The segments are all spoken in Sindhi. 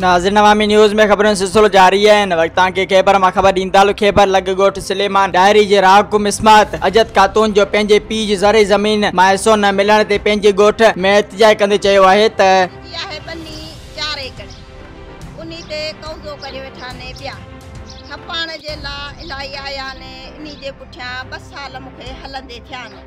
ناظرين عوامي نيوز ۾ خبرن جو سلسلو جاري آهي هن وقت توهان کي خيبر مان خبر ڏيندا هلون خيبر لڳ ڳوٺ سليمان ڏاهري جي رهاڪو مسمات اجت خاتون جو پنهنجي پيء جي زرعي زمين مان حصو نه ملڻ تي پنهنجي ڳوٺ ۾ احتجاج ڪندي چيو آهي ته. جي آهي ٻني 4 ايڪڙ انهي تي قوضو ڪري ويٺا ني پيا کپاڻ جي لا الاهي آيا ني انهي جي پٺيان 2 سال مون کي هلندي ٿيا ني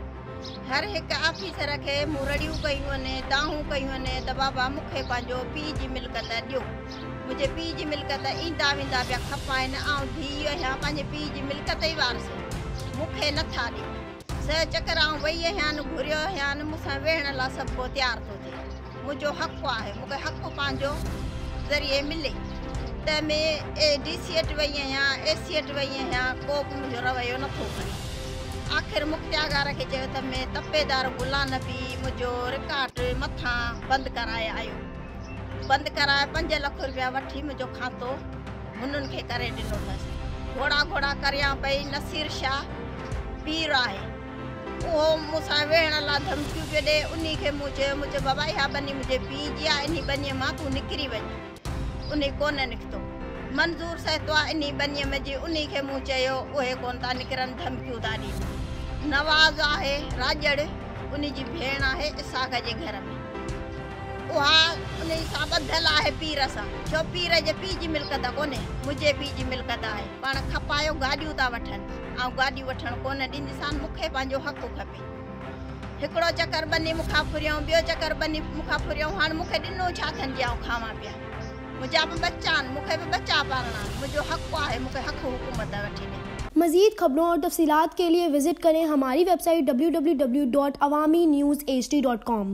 هر هڪ آفيسر کي مون رڙيون ڪيون ني دانهون ڪيون ني ته بابا مون کي پنهنجو پيء جي ملڪت ڏيو منهنجي پيء جي ملڪت ايندا ويندا پيا کپائن آئون ڌيء آهيان پنهنجي پيء جي ملڪت ئي وارث مون کي نٿا ڏين سه چڪر آئون وئي آهيان گهريو آهيان مون سان ويهڻ لا سڀ ڪو تيار ٿو ٿئي منهنجو حق آهي مون کي حق پنهنجو ذريعي ملي ته ۾ اي ڊي سي وٽ وئي آهيان اي سي وٽ وئي آهيان ڪو به منهنجو رويو نٿو کڻي آخر مختياگار کي چيو ته ۾ تپيدار غلام نبي منهنجو رڪارڊ مٿان بند ڪرائي آيو بند ڪرائي 5 لک روپيا وٺي منهنجو کاتو هنن کي ڪري ڏنو اٿس گهوڙا گهوڙا ڪريان پئي نصير شاهه پير آهي اهو مون سان ويهڻ لاء ڌمڪيون پيو ڏئي. انهي کي مون چيو، مون چيو، بابا اها ٻني منهنجي پيء جي آهي، انهي ٻنيء مان تون نڪري وڃ. انهي ڪونه نڪتو. منظور سهتو آهي انهي ٻنيء ۾ جي انهي کي مون چيو، اهي ڪونه ٿا نڪرن، ڌمڪيون ٿا ڏين. نواز آهي راڄڙ، انهي جي ڀيڻ آهي اسحاق جي گهر ۾. اها انهي سان ٻڌل آهي پير سان. ڇو پير جي پيء جي ملڪت ڪونهي، منهنجي پيء جي ملڪت آهي. پاڻ کپايو گاڏيون ٿا وٺن. آئون گاڏي وٺڻ ڪونه ڏينديسان، مون کي پنهنجو حق کپي. هڪڙو چڪر ٻني مون کان ڦريائون، ٻيو چڪر ٻني مون کان ڦريائون، هاڻ مون کي ڏنو ڇا اٿن جي آئون کاوان پيا. منهنجا به ٻچا آهن، مون کي به ٻچا پالڻا آهن، منهنجو حق آهي، مون کي حق حڪومت وٺي ڏي. مزيد خبرون اور تفصيلات کے لئے وزٽ کرين ھماري ويب سائيٽ www.awamiNewsHD.com.